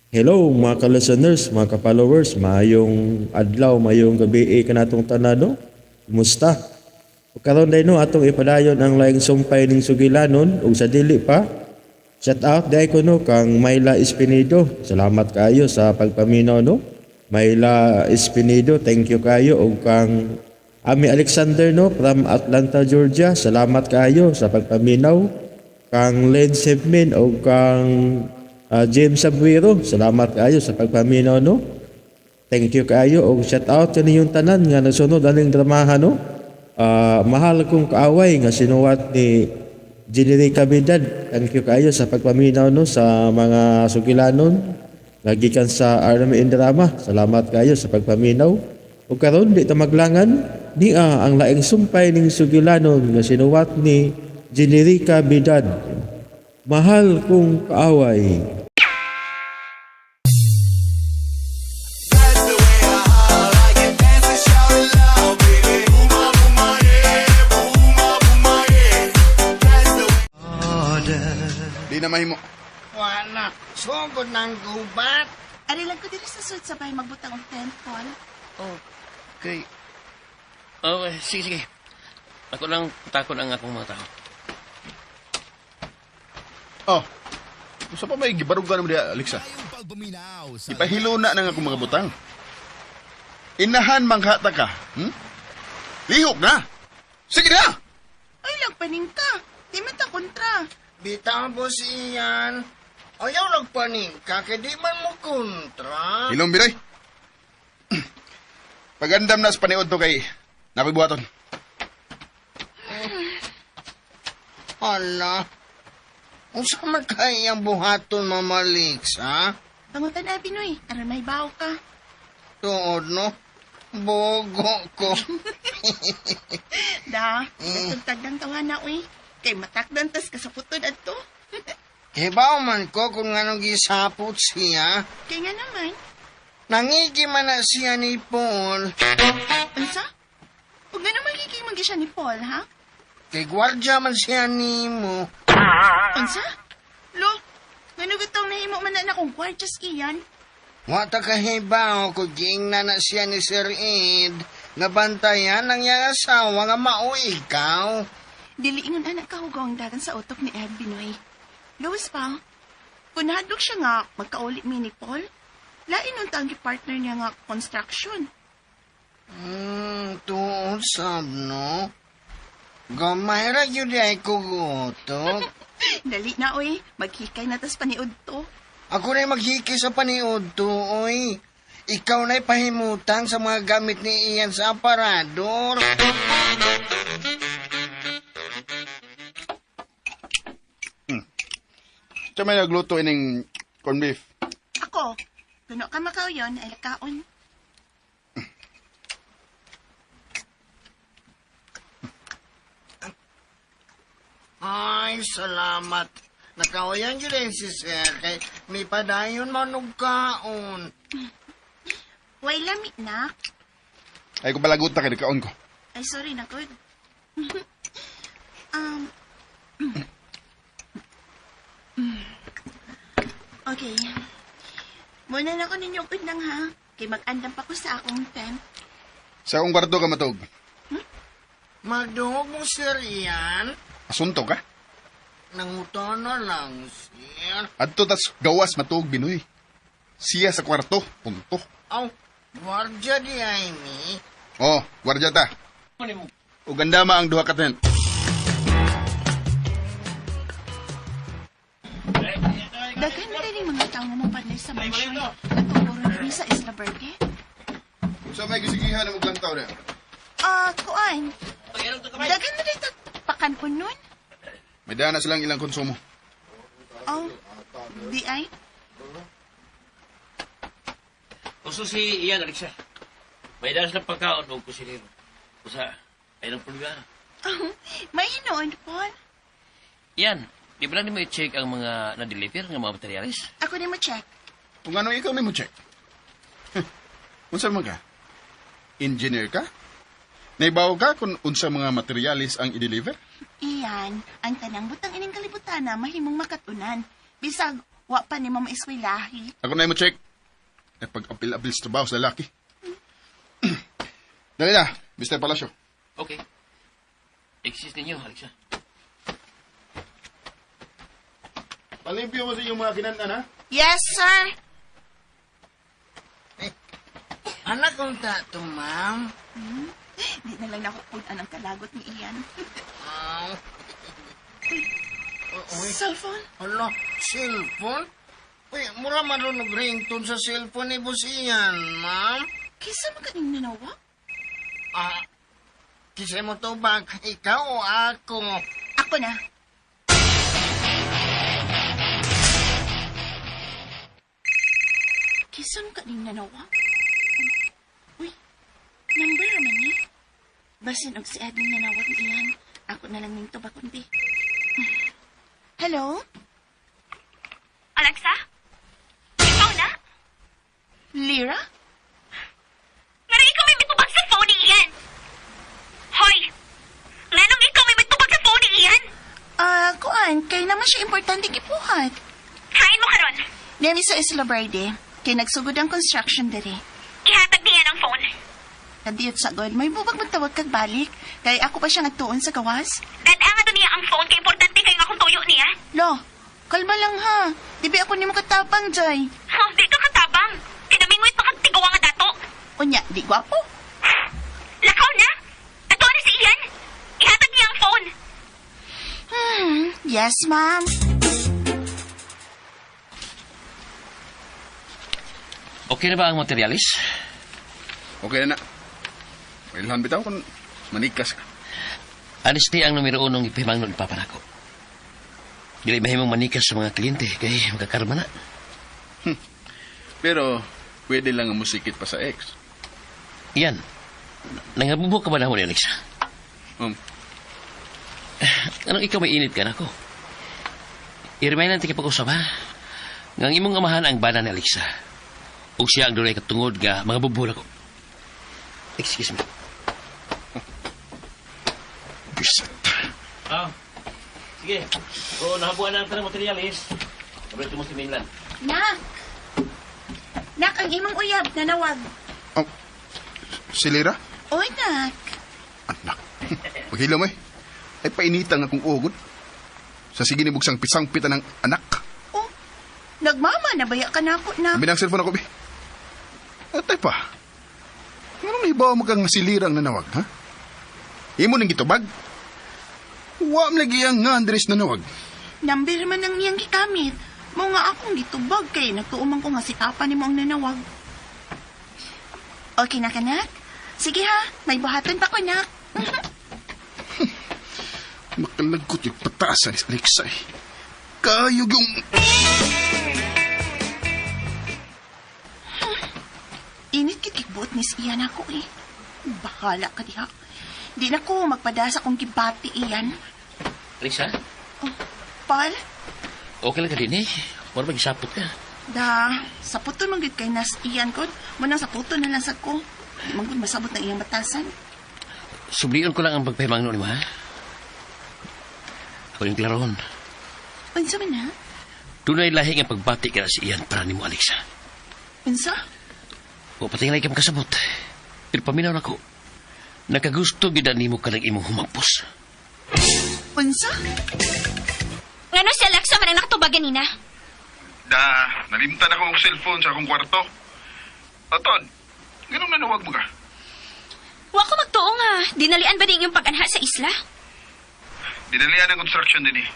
Hello mga ka-listeners, mga ka-followers, maayong adlaw, maayong gabi eh, kanatong tanan no? Kumusta? Ug karon day no atong ipadayon ang laing sumpay ning sugilanon ug sa dili pa. Shout out day ko no kang Myla Espinido. Salamat kaayo sa pagpaminaw no. Myla Espinido, thank you kaayo ug kang Ami Alexander no from Atlanta, Georgia. Salamat kaayo sa pagpaminaw. Kang Len Sebmin ug kang James Abuero, salamat kaayo sa pagpaminaw no. Thank you kaayo og shout out kaninyong tanan nga nagsunod aning dramaha no. Mahal kong kaaway nga sinuwat ni Generica Bidad. Thank you kaayo sa pagpaminaw no sa mga sugilanon nga gikan sa RMN Drama. Salamat kaayo sa pagpaminaw. Ug karon di ta maglangan nia ang laing sumpay ning sugilanon nga sinuwat ni Generica Bidad. Mahal kong kaaway. Di na mahimo. Wala. Sugod ng gubat. Ari lang ko diri sa suit sabay magbutang og tent, Paul. Okay. Okay, sige, sige. Ako lang takon ang akong mga tao. Oh. Usa pa may gibarugan mo diha, Alexa. Ipahilo na nang akong mga butang. Inahan manghata ka. Lihok na. Sige na. Ay lang paningka. Di man ta kontra. Bitaw po si Ian. Ayaw nagpaningka, kay di man mo kontra. Hilom biroy. Pagandam na sa paniod to kay napibuhaton. Hala. Unsa man kay ang buhaton, Mama Lex, ha? Pangutan abi noy, aron may bawo ka. Tuod, no? Bogo ko. Da, natugtag ng tawana uy. Kay matakdan tas kasaputon adto. Hibaw man ko kung anong gisapot siya. Kay nga naman, Nangigi man na siya ni Paul. unsa? Ug nga naman magiging magi siya ni Paul, ha? Kay gwardya man siya nimo. Unsa? Lo, ngano gutong nahimo man na akong kwartas iyan? Wa ta kahibaw ko giingna na siya ni Sir Ed nga bantayan ang iyang asawa nga mao ikaw. Dili ingon anak kahugaw ang dagan sa utok ni Ed Binoy. Gawas pa, kung nahadlok siya nga magkauli mi ni Paul, lain unta ang partner niya nga construction. Tuod sab no. Gamay ra gyud ay ko utok. Dali na oy, maghikay na tas paniud to. Ako na'y maghiki sa paniud to, oy. Ikaw na'y pahimutang sa mga gamit ni Ian sa aparador. Sa may nagluto ining corned beef. Ako, kuno ka makauyon ay lakaon. Ay, salamat. Nakauyan yun eh si Sir. Kay may padayon man og kaon. Way lami na. Ay ko balagot ta kay kaon ko. Ay sorry na good. Okay. Muna na ko ninyo unang ha. Kay mag-andam pa ko sa akong tent. Sa akong kwarto ka matug. Magdungog mo, Sir Ian. Asunto ka? Nangutono lang, Sir. Adto tas gawas matuog binoy. Siya sa kwarto, punto. Aw, gwardya di ay mi. Oh, gwardya ta. Ug andama ang duha ka tent. Daghan na rin mga tao nga mopadlay sa mansion at tungkol diri sa Isla Verde. Sa may gisigihan mo lang na. Kuan. Daghan na rin pakan ko nun. May dana silang ilang konsumo. Oh, di ay. Uso si Ian, Alexa. May dala silang pagkaon o kusinero. Usa, ay ng pulga. Oh, may hinoon, Paul. Ian, di ba lang mo i-check ang mga na-deliver ng mga materialis? Ako ni mo check. Kung ano ikaw may mo check. Unsa man ka? Engineer ka? Naibaw ka kung unsa mga materialis ang i-deliver? Iyan, ang tanang butang ining kalibutan na mahimong makatunan. Bisag, Wa pa ni mo maeskwelahi. Ako na mo check. Eh, pag-apil-apil sa trabaho sa lalaki. Dali na, Mr. Palacio. Okay. Exist ninyo, Alexa. Palimpyo mo sa inyong mga kinanan, ha? Yes, sir. Anak kong tato, ma'am. Di na lang nakukunan ang kalagot ni Ian. Ah. Uy, Cellphone? hala, cellphone? Uy, mura man ringtone sa cellphone ni Boss Ian, ma'am. Kisa man kaning nanawa? Ah, kisa mo to ba? Ikaw o ako? Ako na. Kisa man kaning nanawa? Uy, number man ni. Basin og si Admin nanawag ni Ian. Ako na lang ning tubakon bi. Hello? Alexa? Ikaw na? Lyra? Nga ikaw may mitubag sa phone ni Ian. Hoy! Nganong ikaw may mitubag sa phone ni Ian? Ah, kuan, kay naman siya importante gipuhat. Kain mo karon. Nami sa Isla Verde, kay nagsugod ang construction diri. Ihatag niya ang phone. Kadiyot sa god, may bubag magtawag kag balik, kay ako pa siya nagtuon sa gawas. Dadaan to niya ang phone kay importante kay nga akong tuyo niya. Lo, kalma lang ha. Di ba ako nimo katapang, Jay? Ha, di ka katabang. Kinamingoy pa kag tigawa nga dato. Unya, di gwapo. Lakaw na. Ato na si Ian. Ihatag niya ang phone. Yes, ma'am. Okay na ba ang materialis? Okay na na. Mailhan bitaw kung manikas ka. Honestly, ang numero unong ipahimangnon ipapanako. Dili mahimong manikas sa mga kliyente kay makakarma na. Pero, pwede lang ang musikit pa sa ex. Iyan. Nangabubo ka ba na mo ni Alexa? Anong ikaw may init ka na ko? I-remind natin pag-usap ha? Nga ang imong amahan ang bana ni Alexa. Ug siya ang dunay katungod nga mga bubula ko. Excuse me. Bisat. Ah. Sige. So, nahabuan na ang tanang materialis. Kabrito mo si Mainland. Nak! Nak, ang imong uyab, nanawag. Oh, si Lira? Oy, nak. Anak. Paghila mo eh. Ay painita nga kung ugod. Sa sige ni bugsang pisang-pita ng anak. Oh, nagmama, nabaya ka na ako, nak. Abi ng cellphone ako, bi. Atay pa. Anong nahibaw mo kang si Lira ang nanawag, ha? Imo ning gitubag? Wa man lagi ang nga Andres nanawag. Number man ang iyang gikamit. Mo nga akong gitubag kay nagtuuman ko nga si Papa ni mo ang nanawag. Okay na ka, nak? Sige ha, may buhaton pa ko, nak. Makalagkot yung pataasan ni Alexa eh. Kayog yung... Init kikikbuot ni si Ian ako eh. Bahala ka diha. Di na ko magpadasa kong gibati iyan. Alexa, Oh, Paul, okay lang ka din eh. Wala mag-isapot ka. da, sa puto man gud kay nas iyan ko. Munang sa puto na lang sa ko. Di man gud masabot ng iyang batasan. Sublion ko lang ang pagpahimangno ni mo, ha? Ako yung klarohon. Unsa man ha? Dunay lahi nga pagbati ka na si Ian para nimo, Alexa. Unsa? O patingin ka makasabot. Pero paminaw na ko. Nakagusto gid na nimo kanang imong humagpos. Unsa? Ngano si Alexa man ang nakatubag ganina? Da, nalimtan ako ang cellphone sa akong kwarto. Atod, ganun nanawag mo ka? Wa ko magtuo nga. Dinalian ba din yung pag-anha sa isla? Dinalian ang construction din eh.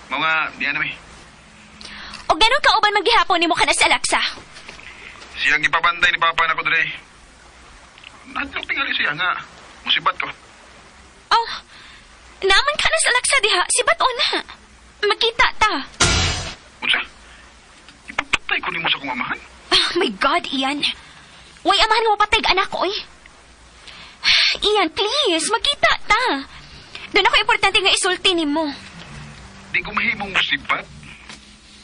Mga, di na may. O ganon kauban maghihapon nimo kana si Alexa? Siyang ipabantay ni Papa na ko dre. Nadlok tingali siya nga. Musibat ko. Oh, naaman ka na sa Alexa diha. Si Baton na. Magkita ta. Unsa? Ipapatay ko nimo sa kong amahan? Oh my God, Ian. Way amahan mo patay anak ko, oy. Ian, please, magkita ta. Doon ako importante nga isulti nimo. Di ko mahimong musibat.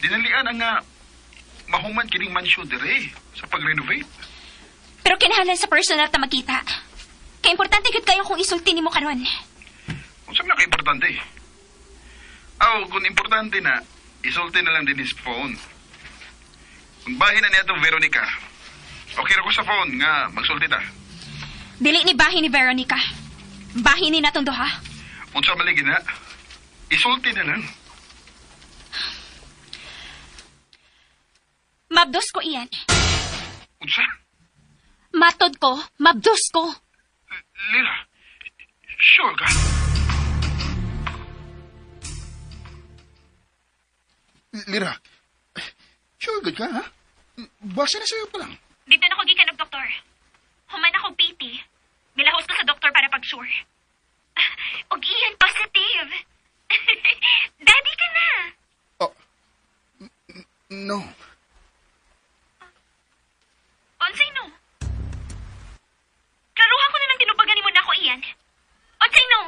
Dinalian ang nga mahuman kining mansyon dire sa pag-renovate. Pero kinahanglan sa personal ta magkita. Kay importante gyud kayo kung isulti nimo karon. Unsa man ka importante? Aw, kung importante na, isulti na lang din his phone. Kung bahin na niya itong Veronica, okay ra ko sa phone nga magsulti ta. Dili ni bahin ni Veronica. Bahin ni natong duha. Unsa maligi na, isulti na lang. Mabdos ko iyan. Unsa? Matod ko, mabdos ko. Lira, sure ka? Lira, sure good ka, ha? Base na sa'yo pa lang. Dito na ko gikan og doktor. Human ako PT. Milahos ko sa doktor para pag-sure. Og iyan, positive. Daddy ka na. Oh, no. Unsay no? Klaruhan ko na ng tinubagan nimo nako iyan. Unsay no?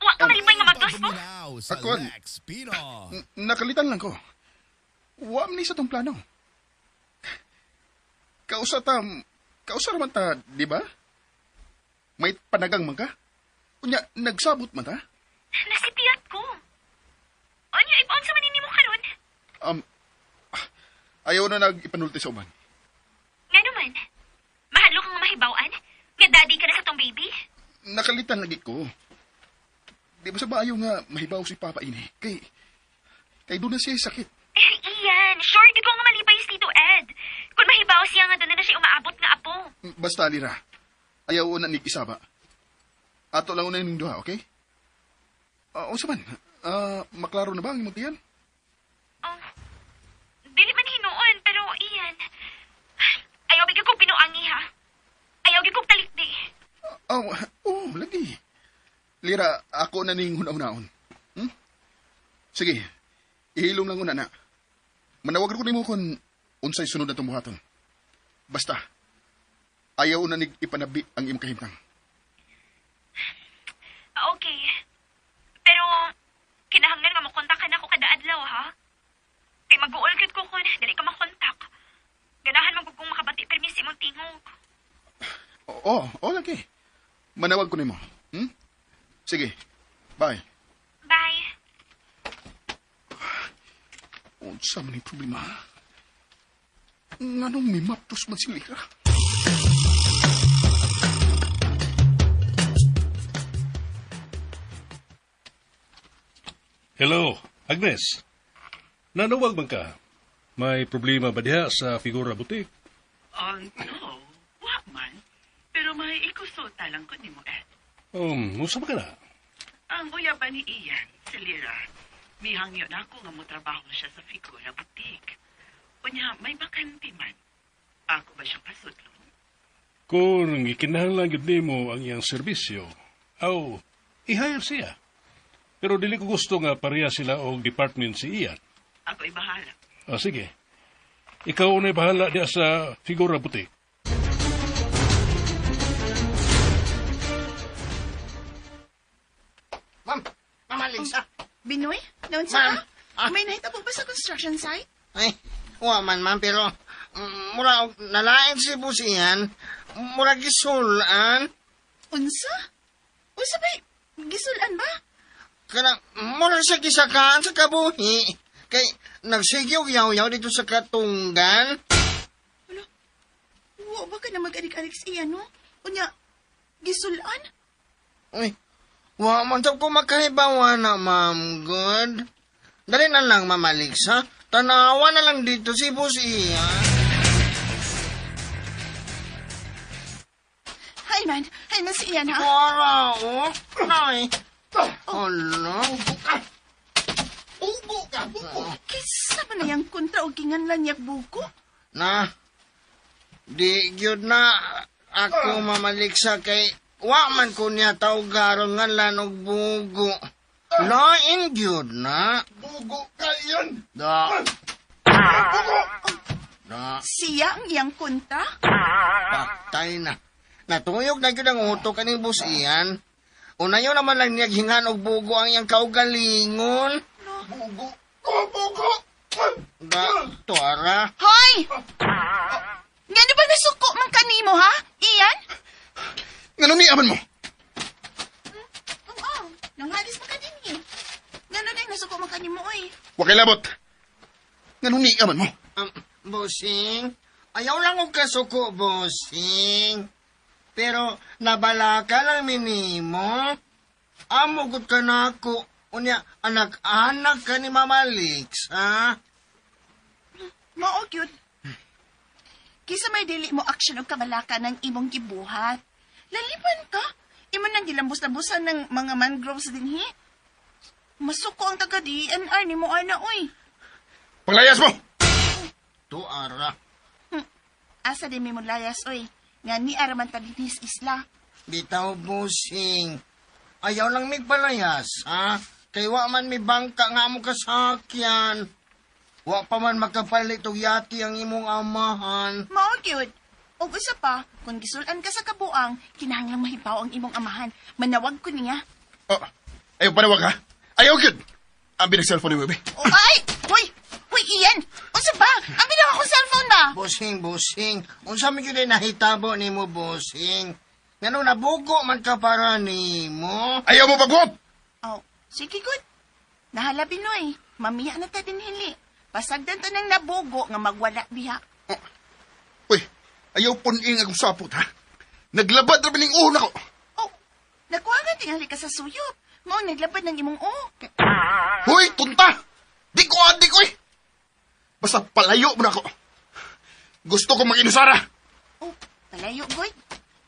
Wa ka malipay nga mabdos mo? Ako, nakalitan lang ko. Wa man ni sa tong plano. Kausa ta, kausa raman ta, di ba? May panagang man ka? Unya, nagsabot man ta? Nasipiyat ko. Unya, ipaon sa man nimo karon? Ayaw na nag-ipanulti sa uban. Nga naman. Mahalo ka nga mahibaw-an? Nga daddy ka na sa tong baby? Nakalitan lagi ko. Di ba sa ba ayaw nga mahibaw si Papa ini? Kay doon na siya sakit. Eh, Ian, sure di ko nga malipay si Tito Ed. Kung mahibaw siya nga doon na siya umaabot nga apo. Basta, Lira. Ayaw na ni Isaba. Ato lang una yung duha, okay? Unsa man? Maklaro na ba ang imong tiyan? Oh, dili man hinuon, pero Ian, ayaw bigyan kong pinuangi ha. Ayaw gyud kong talikdi. Oh, oh, lagi. Lira, ako na ning hunahunaon. Sige, ihilom lang una na. Manawag ko nimo kung unsay sunod na tumuhaton. Basta, ayaw na nig ipanabi ang imong kahimtang. Okay. Pero, kinahanglan nga mokontak ka na ako kada adlaw ha. Kay mag-uol gyud ko kun dili ka makontak. Ganahan man gud kong makabati permis imong tingog. Oo, oh, lagi. Manawag ko nimo. Sige, bye. Bye. Unsa man yung problema? Nganong mimaptos man si Lira? Hello, Agnes. Nanawag man ka? May problema ba diha sa figura butik? Oh, no. Wa man. Pero may ikusulta lang ko nimo, Ed. Unsa ba ka na? Ang uyaban ni Ian, si Lira, mihangyo na ako nga motrabaho siya sa Figura Boutique. Unya, may bakante man. Ako ba siyang pasudlon? Kung gikinahanglan gyud nimo ang iyang serbisyo, aw, i-hire siya. Pero dili ko gusto nga pareha sila og department si Ian. Ako'y bahala. Ah, sige. Ikaw na bahala diha sa figura butik. Ma'am, Ma'am Alexa. Binoy, naunsa Ma'am, ka? May nahitabo ba sa construction site? Ay, wa man ma'am, pero mura og nalain si Busian, mura gisulan. Unsa? Unsa ba? Gisulan ba? Kana mura siya gisakaan sa kabuhi. Kay nagsige og yaw-yaw dito sa katunggan. Ano? Wa ba ka na mag-arik-arik sa iya, no? Unya, gisulan? Uy, wa man sab ko makahibawa na, ma'am. Good. Dali na lang, Ma'am Alexa. Tanawa na lang dito si Busian. Hi man, hi man si Ian, ha? Para, oh. Nay. Hala. Ubo ka, buko! Kisa ba na yung kontra o kinganlan niya buko? Na, di gyud na ako mamaliksa kay wa man ko niya tawgaron nga lanog bugo. Lain gyud na. Bugo ka yan! Da. Da, Siya ang iyang kontra? patay na. Natuyog na gyud ang utok kaning busian. Unayo naman lang niya hingan og bugo ang iyang kaugalingon. Bugo! Oh, bugo! Da, tuara. Hoy! Ngano ba nasuko man kanimo, ha? Ian? Nganong niaman mo? Oo, nanghalis man ka din eh. Ngano na nasuko man kanimo, oy. Wa kay labot. Nganong niaman mo? Bossing, ayaw lang og kasuko, bossing. Pero nabalaka lang minimo. Amo gud ka nako. Unya, anak-anak ka ni Mama Lex, ha? Mao gyud. Kisa may dili mo action og kabalaka ng imong gibuhat. Lalipan ka. Imo nang gilambos-lambosan ng mga mangroves dinhi. Masuko ang taga DNR nimo ana oy. Paglayas mo! Tuara. Asa di mi mo layas oy. Nga ni araman ta dinhi sa isla. Bitaw, bossing. Ayaw lang migpalayas, ha? Kay wa man mi bangka nga mo kasakyan. Wa pa man makapalit og yati ang imong amahan. Mao gyud. Og usa pa, kung gisulan ka sa kabuang, kinahanglang mahibaw ang imong amahan. Manawag ko niya. Oh, ayaw panawag ha? Ayaw gyud! Ang binag-cellphone ni Webe. Oh, ay! Hoy! Hoy, Ian! Unsa ba? Ang bilang akong cellphone ba? Bossing, bossing. Unsa man gyud ay nahitabo nimo, bossing? Ngano nabugo man ka para nimo? Ayaw mo pagwap! Oh, sige good. Nahala Binoy. Mamiya na ta din hili. Pasagdan ta ng nabugo nga magwala diha. Uy, ayaw puning akong sapot ha? Naglabad ra bining uho nako. Oh, nakuha nga tingali ka sa suyop. Mao naglabad ng imong o. Hoy, tunta! Di ko adik, oy! Basta palayo mo na ako. Gusto ko mag-inusara. Oh, palayo good.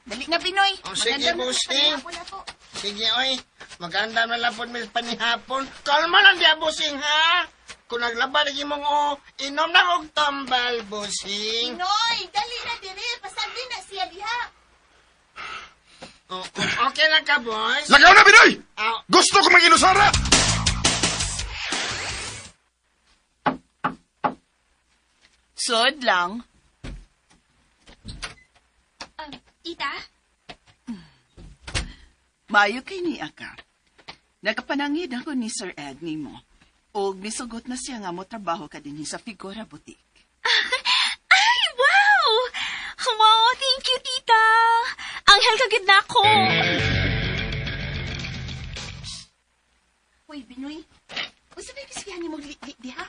Dali na Binoy. Oh, sige, Magandang bossing. panihapon ako. Sige, oy. Maganda na lang po mis panihapon. Kalma lang diya, bossing, ha? Kung naglabad ang imong o, inom na og tambal, bossing. Binoy, dali na dire. Pasagdan na siya diha. Oh, okay lang ka, boss? Lagaw na, Binoy! Aw. Gusto ko mag-inusara! Sod lang. Tita? Mayo kay niya ka. Nakapanangid ako ni Sir Ed nimo. Og misugot na siya nga mo trabaho ka dinhi sa Figura Boutique. Ay, wow! Wow, thank you, tita! Anghel ka gid na ako. Uy, Binoy. Unsa may kisihan nimo li diha?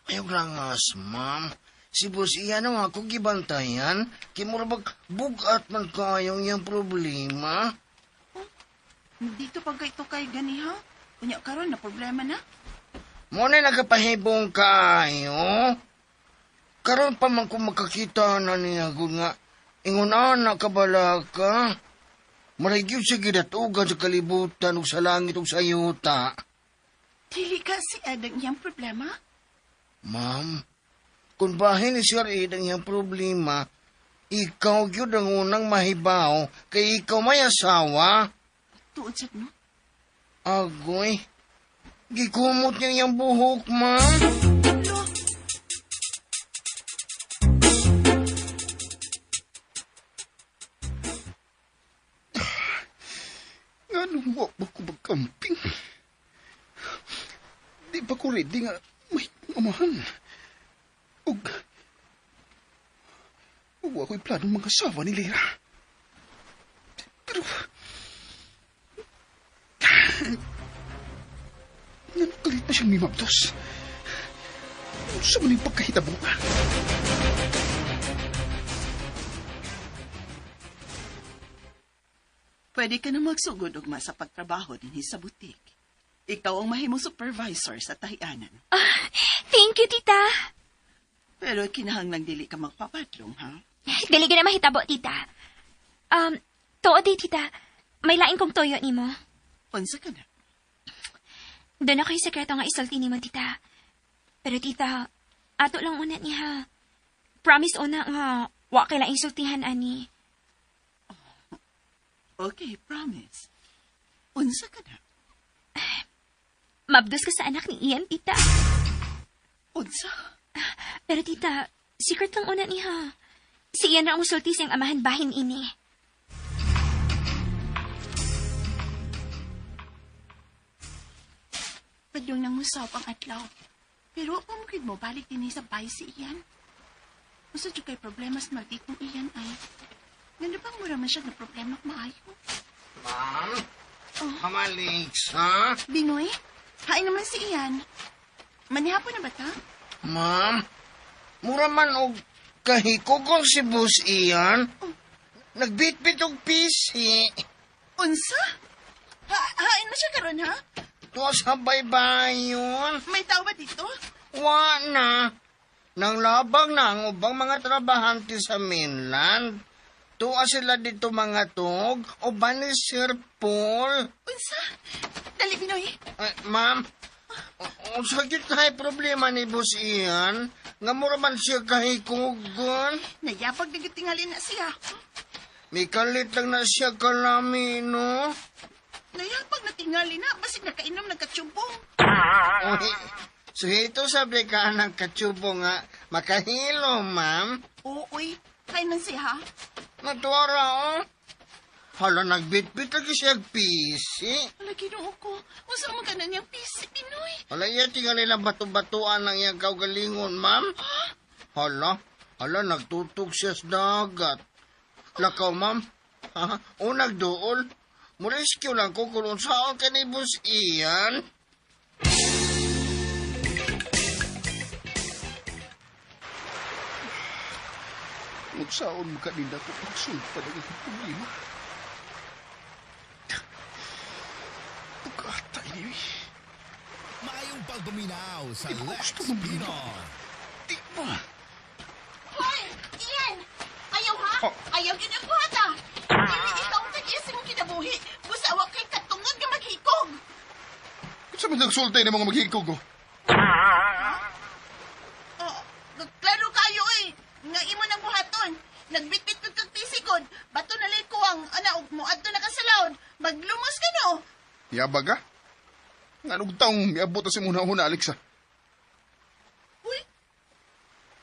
Ayaw langas, ma'am. Si boss iyan ang ako gibantayan. Kimurabag bugat man kayong iyang problema. Dito pa kay kay gani ha? Unya karon na problema na. Mo na nagapahibong kaayo. Karon pa man ko makakita na niya gud nga ingon ana kabalaka. Maray gyud siya gidatugan sa kalibutan ug sa langit ug sa yuta. Dili ka si Ed ang iyang problema? Ma'am, kung bahin ni Sir Ed ang iyang problema, ikaw gyud ang unang mahibaw kay ikaw may asawa. Tuod sad no? Agoy, gikumot niya iyang buhok, ma'am. Lo, Nga nung wa ba ko magkamping? Di pa ko ready nga may amahan. Ug wa ko'y planong mga asawa ni Lera. Pero... Nga kalit pa siyang mimabdos. Unsa man yung pagkahitabo ka? Pwede ka na magsugod ugma sa pagtrabaho dinhi sa butik. Ikaw ang mahimong supervisor sa tahianan. Thank you, tita. Pero kinahanglang dili ka magpapadlong, ha? Dili ka na mahitabo, tita. Tuod di, tita. May lain kong tuyo nimo. Unsa ka na? Doon ako'y sekreto nga isulti nimo, tita. Pero tita, ato lang una niya. Promise una nga, wa kay laing sultihan, ani. Okay, promise. Unsa ka na? Mabdos ka sa anak ni Ian, tita. Unsa? Pero tita, secret lang una niya. Si Ian ra ang musulti siyang amahan bahin ini. Padung nang musap ang adlaw. Pero pamukid mo, balik din sa bahay si Ian. Unsa jud kay problema sa malditong Ian ay. Ngano bang mura man siya na problema maayo? Ma'am, Mama Lexa, Binoy, hain naman si Ian. Manihapon na ba ta? ma'am, Mura man og kahikog si Boss Ian. Nagbitbit og PC. Unsa? Ha hain mo siya karon ha? Tuwa sa baybayon. May tao ba dito? Wa na. Nang labang na ang ubang mga trabahante sa mainland. Tuwa sila dito mga tug o ba ni Sir Paul? Unsa? Dali, Binoy. Ay, ma'am, unsa gyud kay problema ni Boss Ian? Nga mura man siya kahikugon. Nayapag na gyud tingali na siya. Mikalit lang na siya kalami, no? Nayapag na tingali na. Basig nakainom nagkatsubong. Uy, so ito sabi ka ng katsubo nga, makahilo, ma'am. Oo, uy. Kain man siya, ha? Natuwara, oh. Hala, nagbitbit lagi siya PC. Wala, ginoo ko. Unsa man ka na niyang PC, Pinoy? Hala, iya tingali lang bato-batuan ang iyang kaugalingon, ma'am. Hala, hala, nagtutog siya sa dagat. Lakaw, ma'am. Ha? O nagduol. Murescue lang ko kung unsaon ka ni Boss Ian. Nagsaon mo ka din ako pagsulpa ng akong problema. Pagkata ini, eh. Maayong pagpaminaw sa Di ba Lex gusto mong Pinoy. Di ba? Hoy! Ian! Ayaw, ha? Oh. Ayaw yun ang buhat, ha? Dili ikaw ang tag-iya sa mong kinabuhi. Busa wa kay katungod nga maghikog. Sa man nagsulti ng mga maghigkog ko. Oh, klaro kayo eh. Nga imo nang buhaton. Nagbitbit kag kag pisikon. Bato na lay kuwang ana og moadto na ka sa laon. Maglumos ka no. Yabag ka? Nga anong taong miabot na si muna una, Alexa? Uy.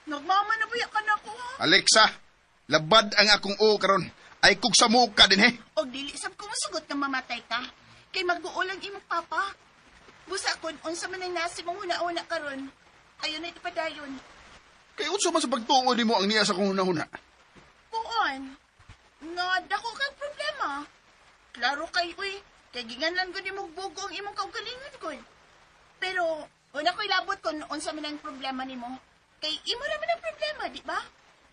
Nagmama na buya ka na ko ha. Alexa, labad ang akong o karon. Ay kog sa muka din he. Og dili sab ko mosugot nga mamatay ka. Kay mag-uol ang imong papa. Busa kon unsa man ang nasi mong huna-huna karon. Ayon na ipadayon. Kay unsa man sa pagtuo nimo ang niya sa akong huna-huna? Kuon. Nga dako kag problema. Klaro kay uy, kay ginganlan ko nimo bugo ang imong kaugalingon ko. Pero una ko'y labot kon unsa man ang problema nimo. Kay imo ra man ang problema, di ba?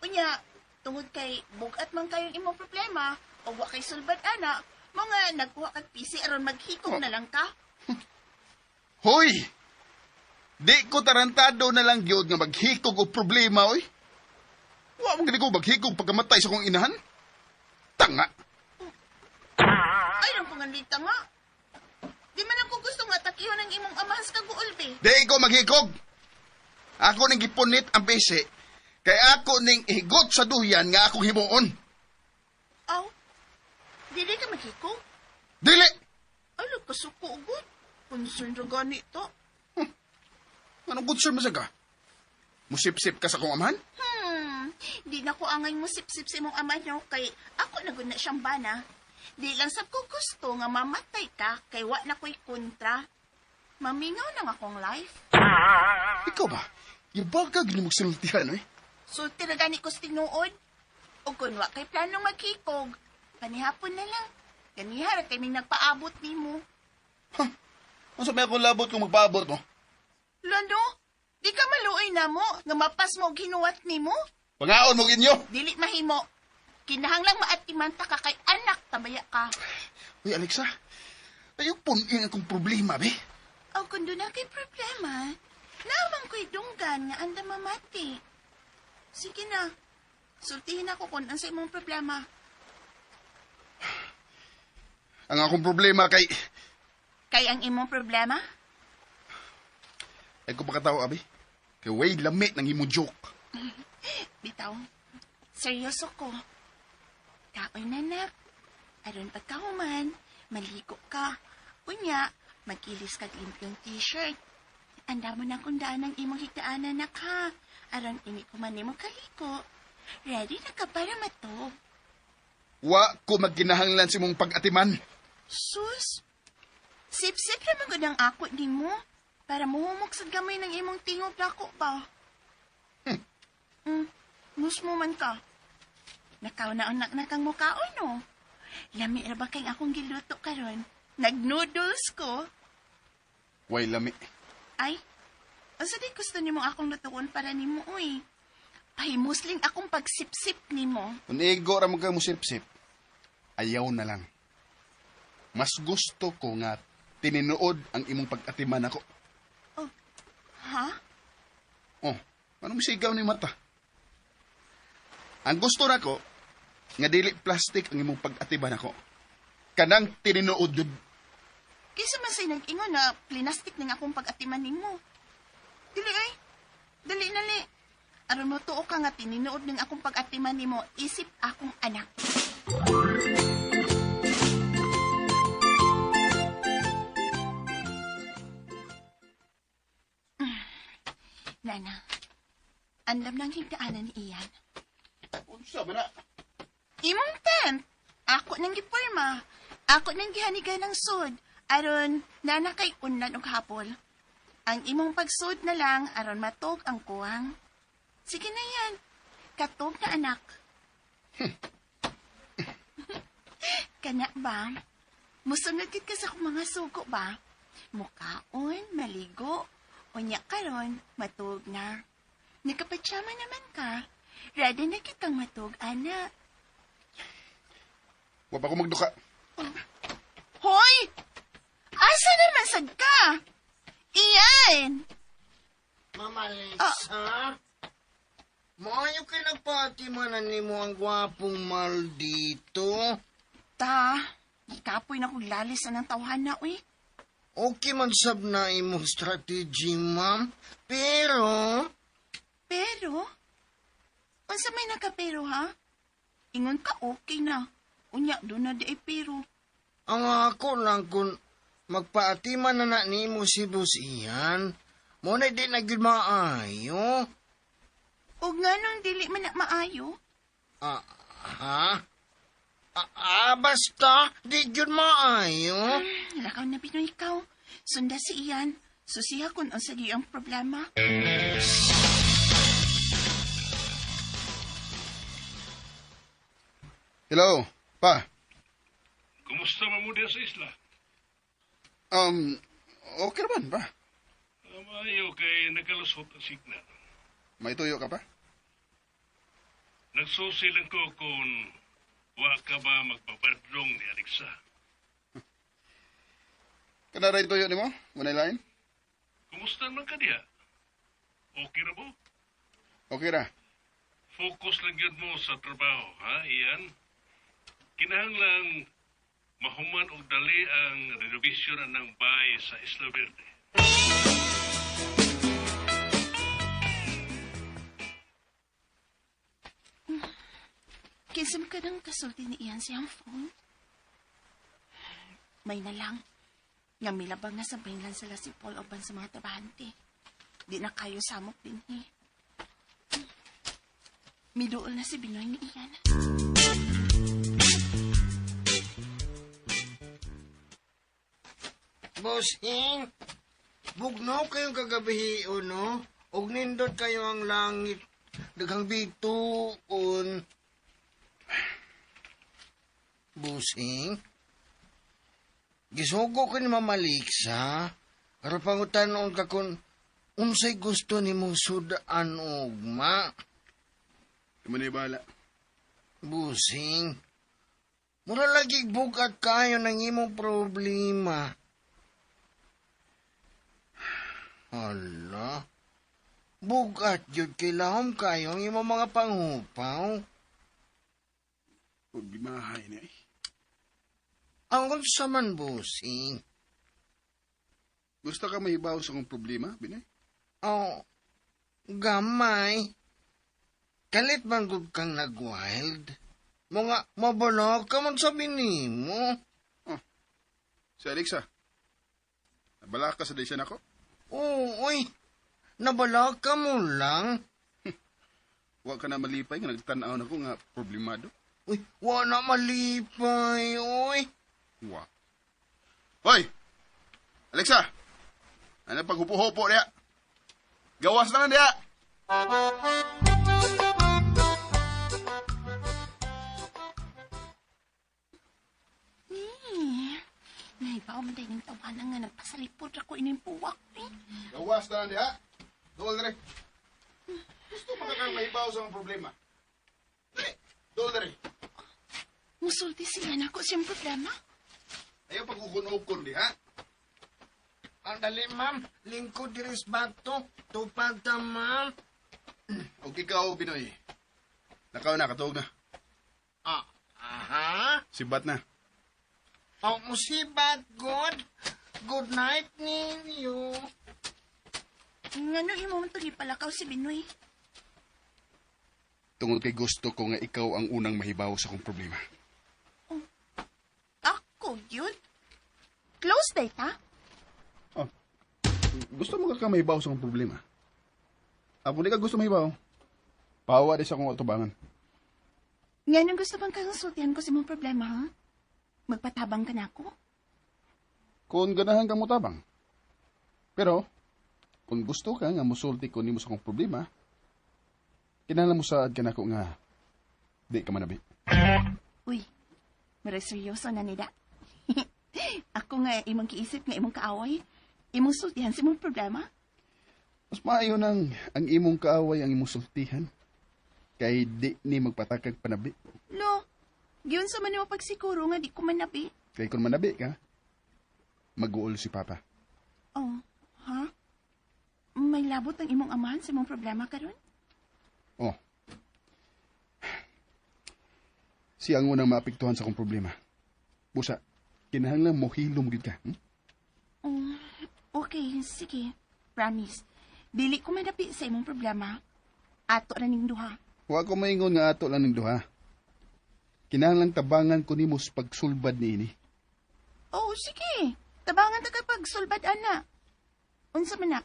Unya, tungod kay bugat man kayong imong problema o wa kay sulbad ana, mo nga nagkuha kag PC aron maghikog na lang ka. Hoy! Di ko tarantado na lang gyud nga maghikog og problema oy. Wa man gani ko maghikog pagkamatay sa akong inahan. Tanga. Ay, rang panganlita nga. Di man ako gusto nga takihon ang imong amahan sa kaguol, be. Di ko maghikog. Ako ning gipunit ang bese kay ako ning higot sa duyan nga akong himuon. Aw, dili ka maghikog? Dili. Ay, nagkasuko agad. Concern ra gani to. Anong good sir masag ka? Musip-sip ka sa akong amahan? Di na ko angay mo sip-sip sa imong ama no kay ako na gud na siyang bana. Di lang sab ko gusto nga mamatay ka kay wa na ko'y kontra. Mamingaw nang akong life. Ikaw ba? Yabaga gini magsultihan eh. Sulti ra gani ko sa tinuod. O kun wa kay planong maghikog, panihapon na lang. Ganiha ra kay ming nagpaabot nimo. Unsa may akong labot kung magpaabot mo? Lano, di ka maluoy na mo nga mapas mo og hinuwat nimo. Pangaon mo ginyo. Dili mahimo. Kinahanglang maatimanta ka kay anak tabaya ka. Uy, Alexa. Ayaw punin akong problema, be. O kung doon na kay problema, naman ko'y dunggan nga anda mamati. Sige na, sultihin ako kung ang sa imong problema. Ang akong problema kay... Kay ang imong problema? Ay ko pakatawa, abi. Kay way lami ng imong joke. Bitaw, seryoso ko. Kaoy na nak. Aron pagkahuman, maligo ka. Unya, magilis kag limpyong t-shirt. Anda mo na kung daan ang imong higdaanan nak ha. Aron ini ko man nimo kaliko. Ready na ka para matog. Wa ko magginahanglan sa imong pag-atiman. Sus! Sip-sip naman gud ang ako nimo. Para muhumok sa gamay ng imong tingog nako ba? Musmo man ka. Nakaw na anak na kang mukaon, no? Lami ra ba kay akong giluto karon? Nag-noodles ko. Way lami. Ay, unsa di gusto nimo akong lutuon para nimo, uy? Pahimusling akong pagsipsip nimo. Kung igo ra mo ka musipsip, ayaw na lang. Mas gusto ko nga tinuod ang imong pag-atiman ako. Oh, ha? Oh, anong sigaw ni mata? Ang gusto nako nga dili plastic ang imong pag-atiman ako. Kanang tinuod jud. Kaysa man say nag-ingon na plinastik ning akong pag-atiman nimo. Dili ay. Dali na li. Aron mo tuo ka nga tininood ning akong pag-atiman nimo isip akong anak. Nana, andam ng higdaanan ni Ian. Unsa man na? Imong tent. Ako nang gipurma. Ako nang gihanigan ng sud. Aron, nana kay unlan og hapol. Ang imong pagsud na lang aron matog ang kuwang. Sige na yan. Katog na anak. Kana ba? Musunod gid ka sa akong mga sugo ba? Mukaon, maligo, unya karon, matug na. Nakapatsama naman ka. Ready na kitang matug, ana. Wa pa ko magduka. Hoy! Asa naman sad ka? Iyan! Mama Alexa, maayo kay nagpaatimanan nimo ang gwapong maldito. Ta, ikapoy na kong lalis na ng tawhana, uy. Okay man sab na imong strategy, ma'am. Pero, Pero? Unsa may nakapero, ha? Ingon ka okay na. Unya, doon na di ay pero. Ang ako lang kung magpaatiman na na nimo si Boss Ian, mo na di na gyud maayo. Og nga nung dili man na maayo? Ah, ha? Ah, basta, di gyud maayo. Lakaw na Pinoy ikaw. Sunda si Ian. Susiha kung unsa gyud ang problema. Hello, pa. Kumusta man mo diya sa isla? Okay naman, pa. Maayo kay nakalusot ang signal. May tuyo ka pa? Nagsusi lang ko kung wa ka ba magpabadlong ni Alexa. Kana rin tuyo nimo? Walay lain? Kumusta man ka diya? Okay ra mo? Okay ra. Focus lang yun mo sa trabaho, ha, Ian? Kinahanglang mahuman og dali ang renovation ng bahay sa Isla Verde. Kinsa man ka nang kasulti ni Ian siyang phone? May na lang. Nga milabang na sa mainland sila si Paul uban sa mga trabahante. Di na kayo samok din eh. Miduol na si Binoy ni Ian. Bossing, bugnaw kayong kagabi, no? Og nindot kayo ang langit. Daghang bituon. Bossing, gisugo ko ni Mama Lixa. Aron pangutanon ka kung unsay gusto nimong sudaan ugma. Imo ni bahala. Busing, mura lagi bugat kayo ng imong problema. Hala, bugat yun kay lahom kayo ang imong mga panghupaw. Problemahay ni ay. Ang unsa man, busing. Gusto ka mahibaw sa akong problema, Binay? Oh, gamay. Kalit man gud kang nag-wild. Mga mabala ka man sabi nimo. Si Alexa. Nabala ka sa desyan ako? Oo, uy. Nabala ka mo lang. Wa ka na malipay nga nagtan-aw na ko nga problemado. Uy, wa na malipay, uy. Wa. Hoy! Alexa! Ano paghupo-hupo niya? Gawas na lang niya! Nahibaw man tayo ng tawanan nga nagpasalipod ako ining puwak eh. Gawas na lang niya! Dool dire. Gusto pa ka kang mahibaw sa mga problema. Dali, dool dali. Musulti siya na ako siyang problema. Ayaw pag-ukon-ukon di, ha? Ang dali, ma'am. Lingkod diri sa bato. Tupag ta, ma'am. Og ikaw, Binoy. Lakaw na, katuog na. Ah, aha. Sibat na. Oh, musibat, good. Good night ninyo. Ngano imo man to gipalakaw si Binoy? Tungod kay gusto ko nga ikaw ang unang mahibaw sa akong problema. Ako yun? Close date, ha? Oh. Gusto mo ka mahibaw sa akong problema? Ako di ka gusto mahibaw. Pawa di sa akong atubangan. Nganong gusto bang kasultihan ko sa imong problema, ha? Magpatabang ka na ako? Kung ganahan ka mo tabang. Pero, kung gusto ka nga musulti ko nimo sa akong problema, kinahanglan mo saad ka nako nga di ka manabi. Uy, mara seryoso na nila. Ako nga imong kiisip nga imong kaaway. Imong sultihan sa imong problema. Mas maayo nang ang imong kaaway ang imong sultihan kay di ni magpatakag panabi. Lo, giyon sa man nimo pagsiguro nga di ko manabi. Kay kung manabi ka, mag-uol si Papa. Oh, ha? May labot ang imong amahan sa imong problema karon? Oh. Siya ang unang maapektuhan sa akong problema. Busa, kinahanglan mo hilom gid ka. Oh, okay, sige. Promise. Dili ko manabi sa imong problema. Ato ra ning duha. Wa ko maingon nga ato lang ning duha. Kinahanglan tabangan ko nimo sa pagsulbad niini. Oh, sige. Tabangan ta kay pagsulbad ana. Unsa man na?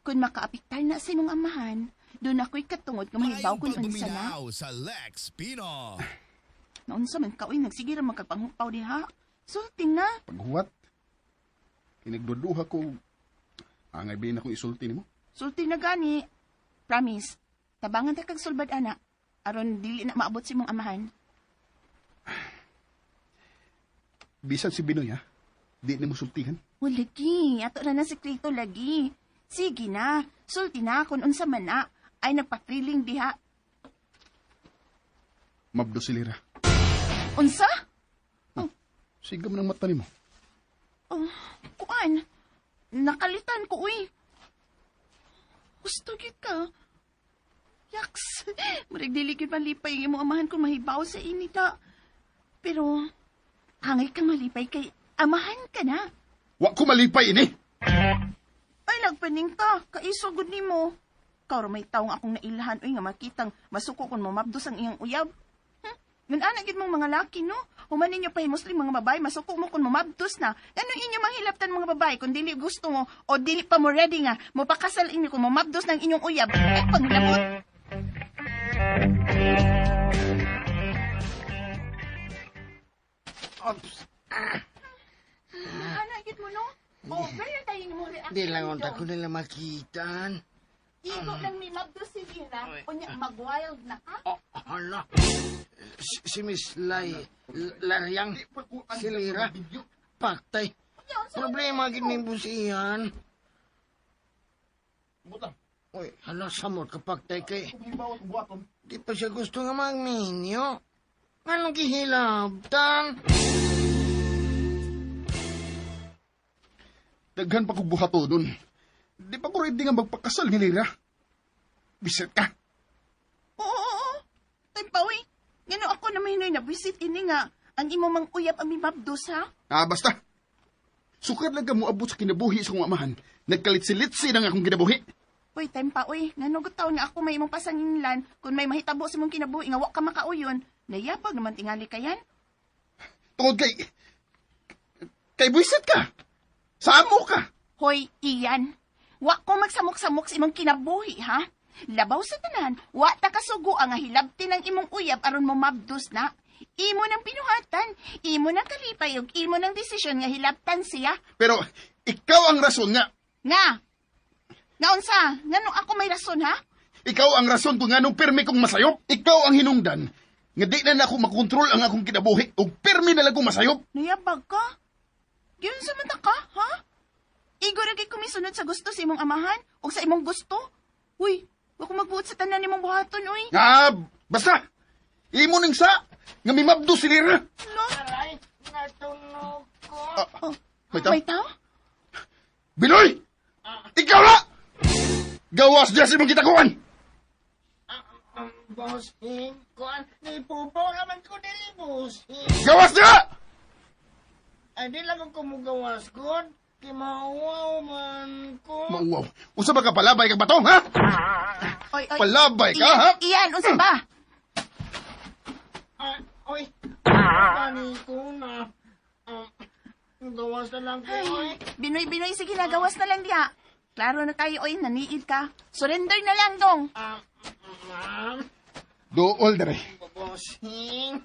Kung makaapiktar na sa imong amahan, doon ako'y katungod nga mahibaw Maayong kung unsa na. pagbuminaw sa Lex Pino. Naunsa man ka, uy, nagsige ra magkagpanghupaw diha. Sulti na. Paghuwat. Kinagduduha ko angay bilin akong isulti nimo. Sulti na gani. Promise. Tabangan ta kag sulbad ana. Aron dili na maabot sa imong amahan. Bisan si Binoy ha. Di nimo sultihan. O lagi, ato na na sekreto lagi. Sige na, sulti na kung unsa man na. Ay nagpa-thrilling diha. Mabdo si Lira. Unsa? Sige man ang mata nimo. Oh, kuan. Nakalitan ko, uy. Gusto gyud ka. Yaks. Murag dili gyud malipay ang imong amahan kung mahibaw sa inita. Pero hangay kang malipay kay amahan ka na. Wa ko malipay ini. Ay, nagpaning ka. Kaisugod nimo. Kaw ra may taong akong nailhan, uy, nga makitang masuko kung mamabdos ang iyang uyab. Ngan-ana gid mong mga laki, no? Human ninyo pa Muslim mga babae, masuko mo kung mamabdos na. Ganun inyo manghilaptan mga babae kung dili gusto mo o dili pa mo ready nga, mopakasal inyo kung mamabdos ng inyong uyab. Ay, panglabot. Ops. Ana gid mo, no? Oh, ganyan tayo mo reaction. Di lang unta dong. ko nila makitaan. Igo lang ni mabdos si Lina, unya mag-wild na ka. Oh, hala. Si Miss Lai, Lariang, si Lira. Paktay. Unya, unsa man Problema tayo? gid ning busihan. Butang. Uy, hala samot kapaktay kay. Hibaw akong buhaton. Di pa siya gusto nga magminyo. Anong gihilabtan? Daghan pa kong buhato nun. Di pa ko ready nga magpakasal ni Lira. Bisit ka. Oo, oo, oo. Tay pa, uy. Ngano ako na mahinoy na visit ini nga. Ang imo mang uyab ang mimabdos, ha? Ah, basta. Sukad lang ka moabot sa kinabuhi sa kong amahan. Nagkalitsi-litsi na nga akong kinabuhi. Uy, time pa, uy. Ngano taon nga ako may imong pasanginlan kung may mahitabo sa imong kinabuhi nga wa ka makauyon. Nayabag naman tingali ka yan. Tungod kay... Kay buwisit ka. Samo ka. Hoy, Ian. Wa ko magsamok-samok sa imong kinabuhi, ha? Labaw sa tanan, wa ta kasugo ang hilabti ng imong uyab aron mo mabdos na. Imo ng pinuhatan, imo ng kalipay ug imo ng desisyon nga hilabtan siya. Pero ikaw ang rason nga. Nga. Nga unsa? Ngano ako may rason, ha? Ikaw ang rason kung nganong pirmi kong masayop. Ikaw ang hinungdan. Nga di na nako makontrol ang akong kinabuhi ug pirmi na lang kong masayop. Nayabag ka? Giyon sa mata ka, ha? Igo ra kay kumisunod sa gusto sa imong amahan o sa imong gusto. Uy, wa ko magbuot sa tanan nimong buhaton, uy. Ah, basta! Imo ning sa! Nga mimabdo si Lira! No? Aray, natunog ko. Ah, may tao? May tao? Binoy! Ikaw na! Gawas diya sa imong gitakuan! Bossing, kuan, nipupo naman ko dili, bossing. Gawas diya! Ay, di lang ako kumugawas ko. Kimauwaw man ko. Mauwaw. Usa ba ka palabay kag batong, ha? Oy, oy. Palabay ka, Iyan, ha? Iyan, unsa ba? Ay, oy, pani ko na. Gawas na lang ko, Ay, ay. Binoy, Binoy, sige na, gawas na lang diha. Klaro na kayo, oy, naniid ka. Surrender na lang, dong. Ah, ma'am, Dool dere. bossing.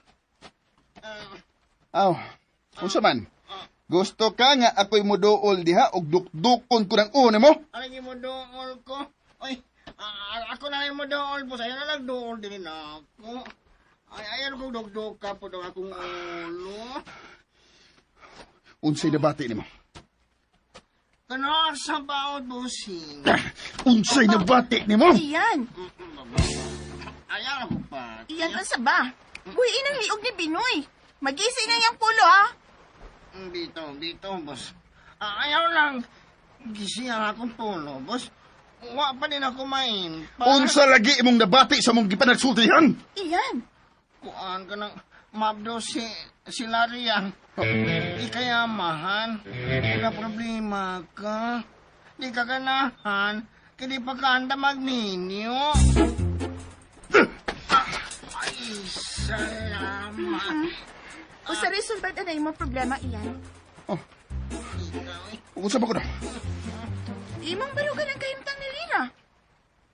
Aw, unsa man? Gusto ka nga ako'y moduol diha og dukdukon ko ng una mo? Alagi mo dool ko. Oy, ako na lang mo dool po. Ayaw na lang dool din na ako. Ay, ayaw ko dugdug ka po daw akong ulo. Unsay nabati nimo? Kano sa baot, bossing. Unsay nabati nimo? Iyan, Ayaw ako pa. iyan, unsa ba? Uy, inang liog ni Binoy. Magisi na yang pulo, ha? Dito, dito, boss. Ah, ayaw lang. Gising ang akong pulo, boss. Wa pa din ako main. Unsa lagi imong nabati sa mong gipanagsultihan? Iyan. Kuan ka ng mabdo si Larry ang. Di kaya mahan. Wala problema ka. Di ka ganahan. Kaya di pa ka anda magminyo. Ah, ay, salamat. Usa resolve na imong problema, iyan. Oh. Unsa ba ko na? Imong barugan ang kahimtang ni Lira.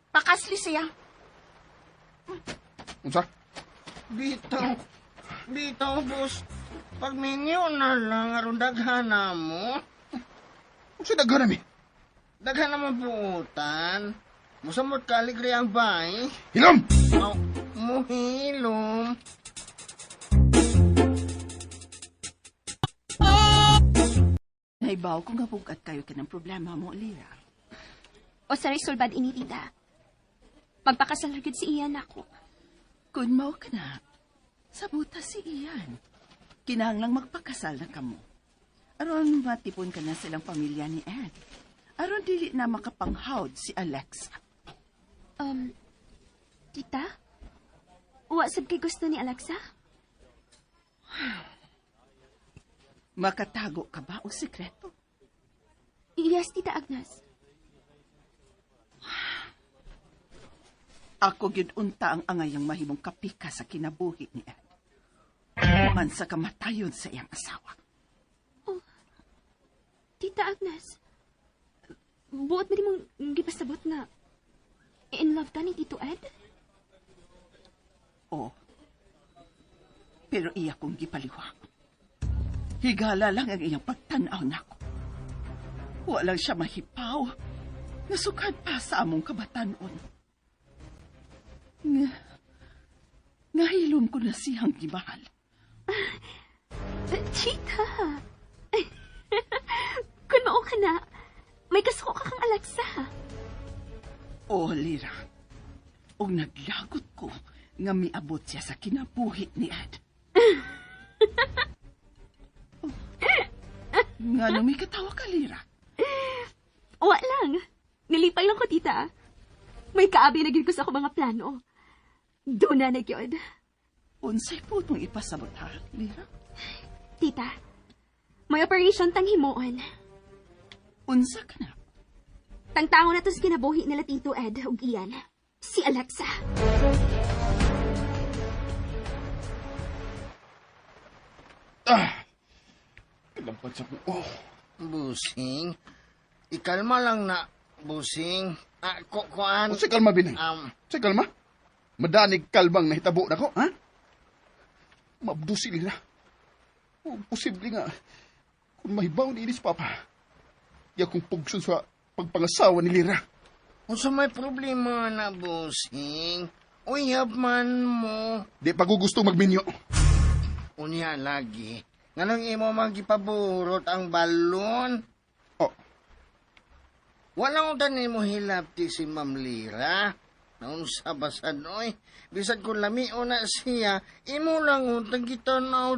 Pakasli siya. Unsa? Bitaw. Bitaw, boss. Pagminyo na lang, aron daghana mo. Unsa daghan mi? Daghan naman buutan. Musamot ka aligre ang bay. Hilom! Aw, muhilom. Naibaw ko nga bugat kayo ka ng problema mo, Lira. O sa resolbad ini, tita. Magpakasal ra gyud si Ian ako. Kun mao ka na, sabuta si Ian. Kinahanglang magpakasal na kamo. Aron matipon ka na silang pamilya ni Ed. Aron dili na makapanghawd si Alexa. Tita? Wa sab kay gusto ni Alexa? Makatago ka ba o sikreto? Yes, Tita Agnes. Ako gyud unta ang angayang mahimong kapika sa kinabuhi ni Ed. Man sa kamatayon sa iyang asawa. Tita Agnes. Buot ba di mong gipasabot na in love ka ni Tito Ed? Oo. Pero iya kong gipaliwa. Higala lang ang iyang pagtanaw nako. Walang siya mahipaw. Nasukad pa sa among kabatanon. Nga, ngahilom ko na siyang gimahal. Tita! Kung mao ka na, may kasuko ka kang Alexa. O, Lira. Og naglagot ko nga miabot siya sa kinabuhi ni Ed. Oh, nga nung may katawa ka, Lira. Wa lang. Nilipay lang ko, tita. May kaabi na gyud ko sa ako mga plano. Doon na na gyud. Unsay putong ipasabot ha, Lira? Tita, may operation tang himuon. Unsa ka na? Tangtango na to sa kinabuhi nila Tito Ed ug Ian. Si Alexa. Ah! Kalampad sa ko. Oh. Busing. Ikalma lang na, busing. Ah, kuan. Unsay kalma binay? Unsay kalma? Madanig kalbang nahitabo nako, ha? Mabdo si Lira. O, posible nga kung mahibaw ni Inis Papa. Iya kong pugson sa pagpangasawa ni Lira. Unsa may problema na, busing? Uyab man mo. Di pa ko gusto magminyo. Unya lagi. Nganong imo magipaburot ang balon? Oh. Wala ko tanin mo hilapti si Ma'am Lira. Naunsa basad oy. Bisan kung lamio na siya, imo lang utang kita na.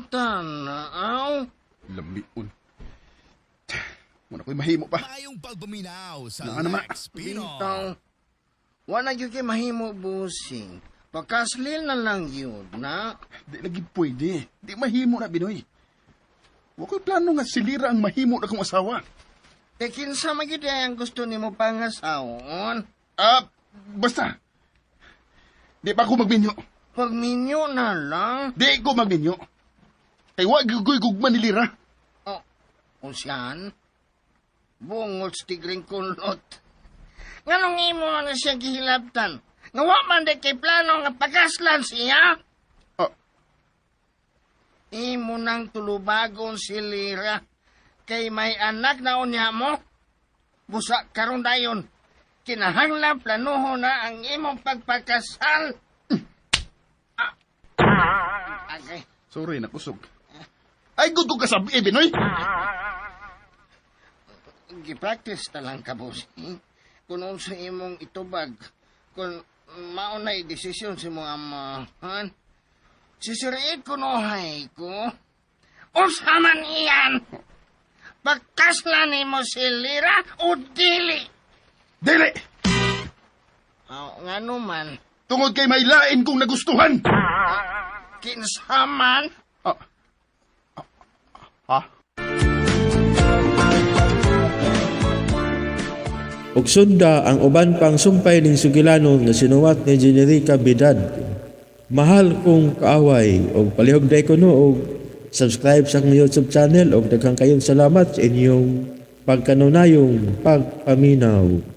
Lamion. Muna ko'y mahimo pa. Maayong pagpaminaw sa Naa naman. Lex Pino. Bitaw. Wala gyud kay mahimo busing. Pagkaslil na lang yun na. Di lagi pwede. Di mahimo na, Binoy. Wa ko'y plano nga si Lira ang mahimo na kong asawa. Kay kinsa man gyud ay ang gusto nimo pangasaon. Ah, basta. Di pa ako magminyo. Pagminyo na lang. Di ko magminyo. Kay wa gyud ko'y gugma ni Lira. Oh, unsan? Bungot tigring kulot. Nganong imo na siya gihilabtan? Nga wa man di kay plano nga pagkaslan siya? Ah. Imo nang tulubagon si Lira. Kay may anak na unya mo. Busa karon dayon. Kinahanglan planuho na ang imong pagpakasal. Ah. Okay. Sorry, nakusog. Ay, good ko kasabi, eh, Binoy. Gi-practice ta lang ka, boss. Kung unsa imong itubag, kung maunay desisyon sa imong amahan, sisiriit ko nohay ko, unsa man iyan, pagkasla nimo si Lira o dili. Dili! Aw, nga naman, Tungod kay may lain kong nagustuhan. kinsa man, Ah. Ah. Ah. Ug sunda ang uban pang sumpay ning sugilanon nga sinuwat ni Generica Bidad. Mahal kong kaaway og palihog day kuno og subscribe sa akong YouTube channel og daghang kayong salamat sa inyong pagkanunayong pagpaminaw.